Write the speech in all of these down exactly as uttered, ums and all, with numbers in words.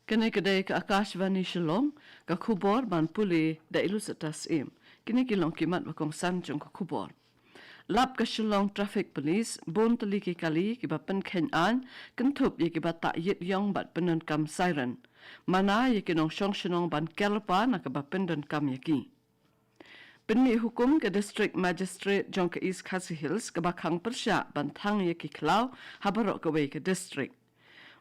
Kane ka dei ka Akashvani Shillong, ka khubor ban pule da i Lucetta Syiem. Kine ki long ki mat ba kongsan jong ka khubor. Lap ka Shillong Traffic Police, bun tylli ki kali kiba pynkheiñ aiñ, kynthup ïa kiba tah ïit ïong bad pyndonkam siren. Mana ïa ki nongshong shnong ban ker lypa na kaba pyndonkam ïa ki. Pynmih hukum ka District Magistrate jong ka East Khasi Hills kaba khang pyrshah ban thang ïa ki khlaw ha baroh kawei ka district.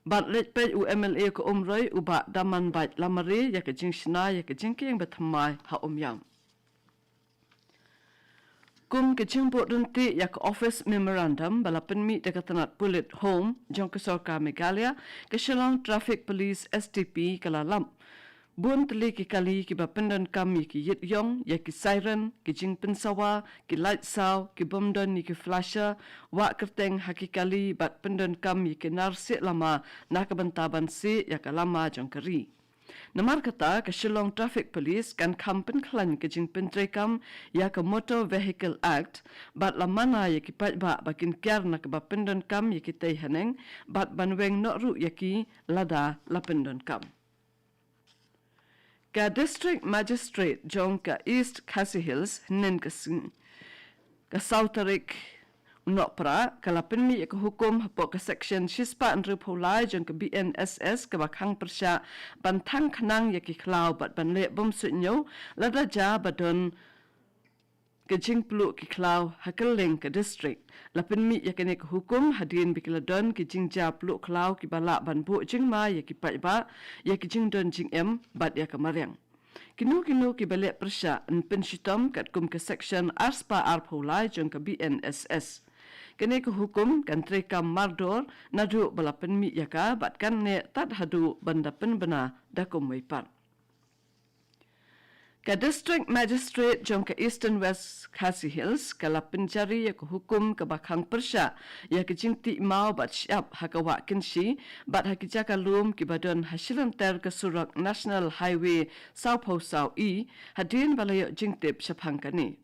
Bad leit peit u M L A ka Umroi u Bah Damanbait Lamare ïa ka jingshna ïa ka jingkieng bathymmai ha Umiam. Kum ka jingbuh ryntih ïa ka Office Memorandum ba la pynmih da ka tnat Pulit Home jong ka Sorkar Meghalaya, ka Shillong Traffic Police S T P ka la lap bun tylli ki kali kiba pyndonkam ïa ki ïit ïong, ïa ki siren, ki jingpynsawa, ki lait saw, ki bym don ïa ki flasher, wah kyrteng ha ki kali bad pyndonkam ïa ki nar sieh lama na ka bynta ban sieh ïa ka lama jong ka ri. Namar kata ka Shillong Traffic Police kan kham pynkhlaiñ ka jingpyntreikam ïa ka Motor Vehicle Act bad la mana ïa ki paidbah ba kin kiar na kaba pyndonkam ïa kitei haneng bad ban weng noh ruh ïa ki lada la pyndonkam. Ka District Magistrate jong ka East Khasi Hills hynnin ka sngi, ka saw tarik u Nohprah, ka la pynmih ïa ka hukum hapoh ka Section shispah hynriewphew lai jong ka B N S S kaba khang pyrshah ban thang khnang ïa ki khlaw bad ban leh bym suidñiew lada jia ba don ka jingpluh ki khlaw ha kylleng ka district. La pynmih ïa kane ka hukum hadien ba ki la don ki jingjia pluh khlaw kiba lah ban buh jingma ïa ki paidbah, ïa ki jingdon jingem bad ïa ka mariang. Kino kino kiba leh pyrshah yn pynshitom katkum ka Section arspah arphew lai jong ka B N S S. Kane ka hukum kan treikam mardor naduh ba la pynmih ïa ka bad kan neh tad haduh ban da pynbna da kumwei pat. Ka District Magistrate jong ka Eastern West Khasi Hills ka la pynjari ïa ka hukum kaba khang pyrshah ïa ka jingtih maw bad shyiap ha ka wah kynshi bad ha ki jaka lum kiba don ha shilynter ka surok National Highway sawphew saw E hadien ba la ïoh jingtip shaphang kane.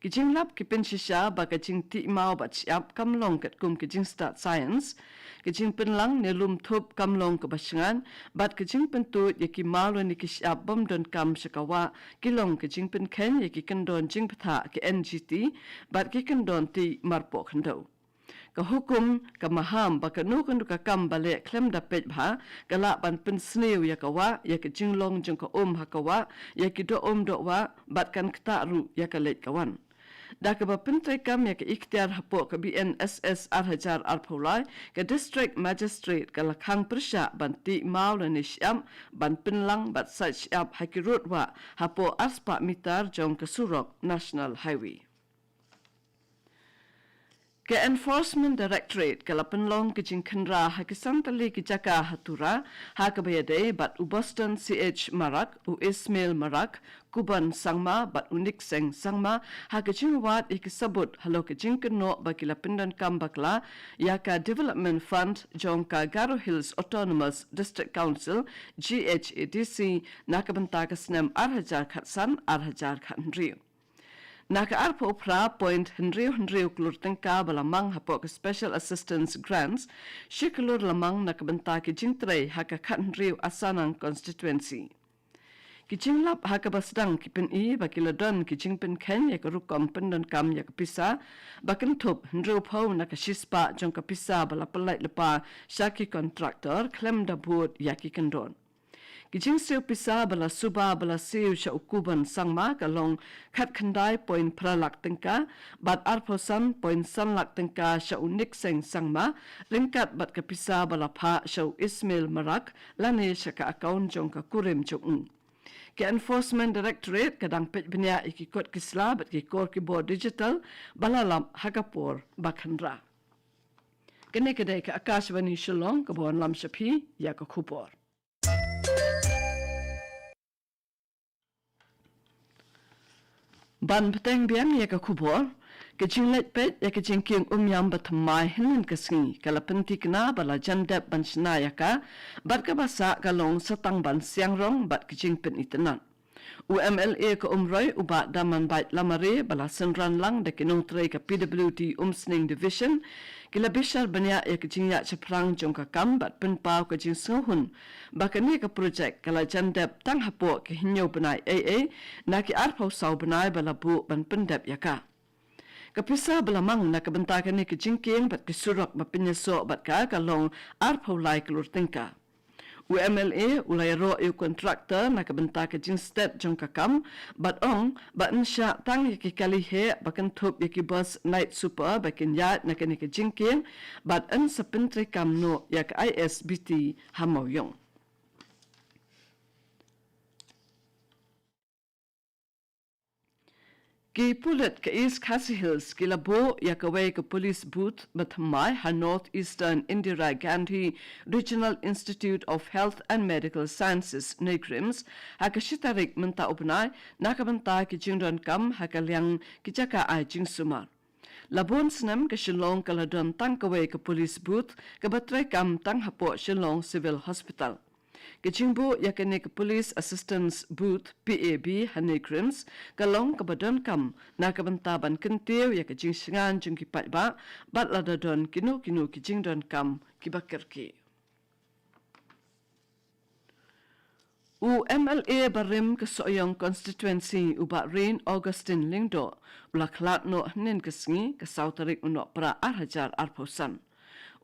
Ki jinglap ki pynshisha ba ka jingtih maw bad shyiap kam long katkum ka jingstad science. Ka jingpynlang ne lum thup kam long kaba shngaiñ bad ka jingpyntuid ïa ki maw lane ki shyiap bym donkam sha ka wah ki long ka jingpynkheiñ ïa ki kyndon jingbthah ki N G T bad ki kyndon tih marpoh khyndew. Ka hukum ka maham ba kano kano ka kam ba leh khlem da peit bha ka lah ban pynsniew ïa ka wah, ïa ka jinglong jong ka um ha ka wah, ïa ki doh um doh wah bad kan ktah ruh ïa ka leit ka wan. Da kaba pyntreikam ïa ka iktiar hapoh ka B N S S ar hajar arphew lai, ka District Magistrate ka la khang pyrshah ban tih maw lane shyiap, ban pynlang bad sait shyiap ha ki rud wah hapoh arspah mitar jong ka surok National Highway. Ka Enforcement Directorate ka la pynlong ka jingkhynra ha ki san tylli ki jaka ha Tura, ha kaba ïadei bad u Boston C H Marak, u Ismail Marak, Kuban Sangma bad u Nikseng Sangma, ha ka jingwad ïa ki sabut halor ka jingkynnoh ba ki la pyndonkam bakla ïa ka Development Fund jong ka Garo Hills Autonomous District Council, G H A D C, na ka bynta ka snem ar hajar khatsan ar hajar khathynriew. Na ka arphew phra point hynriew hynriew klur tyngka ba la mang hapoh ka Special Assistance Grants, shi klur la mang na ka bynta ki jingtrei ha ka khathynriew Asanang Constituency. Ki jinglap ha kaba sdang ki pyni ba ki la don ki jingpynkheiñ ïa ka rukom pyndonkam ïa ka pisa ba kynthup hynriewphew na ka shispah jong ka pisa ba la pyllait lypa sha ki contractor khlem da bud ïa ki kyndon. Ki jingsiew pisa ba la suba ba la siew sha u Kuban Sangma ka long khatkhyndai point phra lak tyngka, bad arphew san point san lak tyngka sha u Nikseng Sangma, ryngkat bad ka pisa ba la phah sha u Ismail Marak lane sha ka account jong ka kurim jong u. Ka Enforcement Directorate ka dang peit bniah ïa ki kot ki sla bad ki kor ki bor digital ba la lap ha ka por ba khynra. Kane ka dei ka Akashvani Shillong kaba wanlam sha phi ïa ka khubor. Ban bteng biang ïa ka khubor, ka jingleit peit ïa ka jingkieng Umiam bathymmai hynnin ka sngi ka la pynthikna ba la jan dep ban shna ïa ka, bad kaba sah ka long sa tang ban siang rong bad ka jingpynitynnad. U M L A ka Umroi, u Bah Damanbait Lamare, ba la synran lang da ki nongtrei ka P W D Umsning Division, ki la bishar bniah ïa ka jingïaid shaphrang jong ka kam bad pynpaw ka jingsngewhun ba kane ka projek ka la jan dep tang hapoh ki hynñiew bnai ei ei na ki arphew saw bnai ba la buh ban pyndep ïa ka. Ka pisa ba la mang na ka bynta kane ka jingkieng bad ki surok ba pynïasoh bad ka, ka long arphew lai klur tyngka. U M L A u la ïaroh ïa u kontraktor na ka bynta ka jingsted jong ka kam bad ong ba yn shah tang ïa ki kali heh ba kynthup ïa ki bus night super ba kin ïaid na kane ka jingkieng bad yn sa pyntreikam noh ïa ka I S B T ha Mawïong. Ki pulit ka East Khasi Hills ki la buh ïa kawei ka police booth ba thymmai ha North Eastern Indira Gandhi Regional Institute of Health and Medical Sciences, NEIGRIHMS, ha ka shi tarik mynta u bnai na ka bynta ki jingdonkam ha ka liang ki jaka ai jingsumar. La bun snem ka Shillong ka la don tang kawei ka police booth kaba treikam tang hapoh Shillong Civil Hospital. Ka jingbuh ïa kane ka Police Assistance Booth, P A B, ha NEIGRIHMS ka long kaba donkam na ka bynta ban kyntiew ïa ka jingshngaiñ jong ki paidbah bad lada don kino kino ki jingdonkam kiba kyrkieh. U M L A barim ka Sohiong Constituency, u Bah Rein Augustine Lyngdoh, u la khlad noh hynnin ka sngi, ka saw tarik u Nohprah ar hajar arphew san.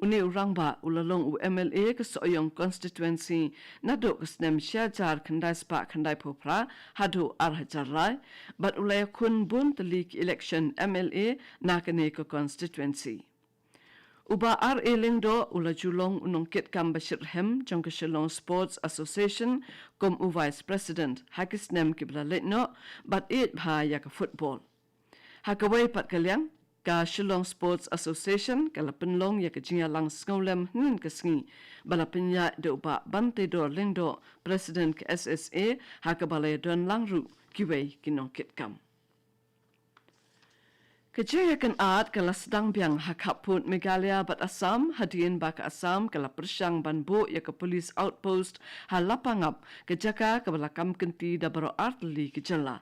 Une u rangbah u la long u M L A ka Sohiong Constituency naduh ka snem shi hajar khyndai spah khyndaiphew phra haduh ar hajar lai, bad u la ïakhun bun tylli ki election M L A na kane ka constituency. U Bah R A Lyngdoh u la ju long u nongkitkam ba shitrhem jong ka Shillong Sports Association kum u Vice President ha ki snem kiba la leit noh bad ïeit bha ïa ka football. Ha kawei pat ka liang, ka Shillong Sports Association ka la pynlong ïa ka jingïalang sngewlem hynnin ka sngi ba la pynïaid da u Bah Bantedor Lyngdoh, President ka S S A, ha kaba la ïadon lang ruh kiwei ki nongkitkam. Ka jingïakynad ka la sdang biang ha khappud Meghalaya bad Assam hadien ba ka Assam ka la pyrshang ban buh ïa ka police outpost ha Lapangap, ka jaka kaba la kam kynti da baroh ar tylli ki jylla.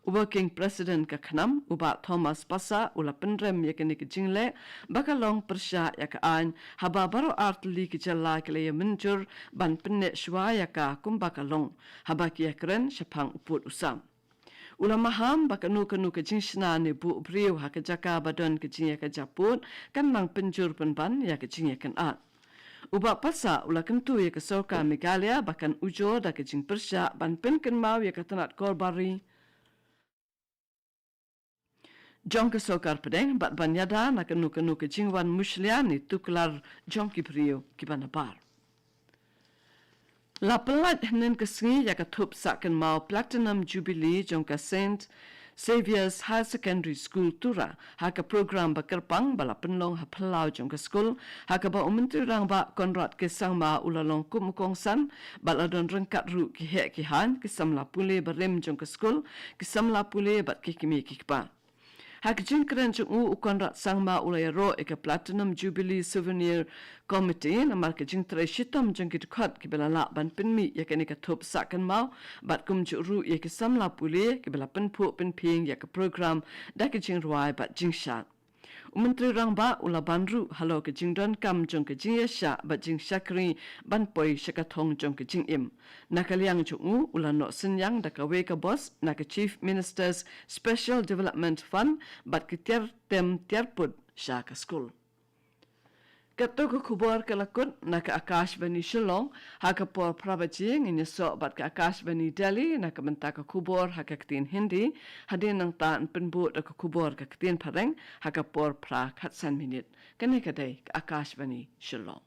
U Working President ka KHNAM, u Bah Thomas Passah, u la pynrem ïa kane ka jingleh ba ka long pyrshah ïa ka aiñ, haba baroh ar tylli ki jylla ki la ïamynjur ban pynneh shuwa ïa ka kumba ka long, haba ki ïakren shaphang u pud u sam. U la maham ba kano kano ka jingshna ne buh briew ha ka jaka ba don ka jingïakajia pud kan nang pynjur pynban ïa ka jingïakynad. U Bah Passah u la kyntu ïa ka sorkar Meghalaya ba kan ujor da ka jingpyrshah ban pynkynmaw ïa ka tnat korbari jong ka sorkar pdeng bad ban ïada na kano kano ka jingwan mushlia ne tuklar jong ki briew kiba nabar. La pyllait hynnin ka sngi ïa ka thup sah kynmaw Platinum Jubilee jong ka Saint Xavier's Higher Secondary School, Tura, ha ka program ba kyrpang ba la pynlong ha phyllaw jong ka skul, ha kaba u Myntri Rangbah Conrad K Sangma u la long kum u kongsan bad la don ryngkat ruh ki heh ki haiñ, ki samla pule barim jong ka skul, ki samla pule bad ki kmie ki kpa. Ha ka jingkren jong u, u Conrad Sangma u la ïaroh ïa ka Platinum Jubilee Souvenir Committee namar ka jingtrei shitom jong ki dkhot kiba la lah ban pynmih ïa kane ka thup sah kynmaw bad kumjuh ruh ïa ki samla pule kiba la pynphuh pynphieng ïa ka program da ka jingrwai bad jingshad. U Myntri Rangbah u la ban ruh halor ka jingdonkam jong ka jingïashah bad jingshakri ban poi sha ka thong jong ka jingim. Na ka liang jong u, u la noh synñiang da kawei ka bos na ka Chief Minister's Special Development Fund bad ki tiar tem tiar pud sha ka skul. Katto ka khubor ka la kut na ka Akashvani Shillong, ha ka por phra baje ngin ïasoh bad ka Akashvani Delhi na ka bynta ka khubor ha ka ktien Hindi, hadien nangta yn pynbud da ka khubor ka ktien Phareng ha ka por phra khatsan minit. Kane ka dei ka Akashvani Shillong.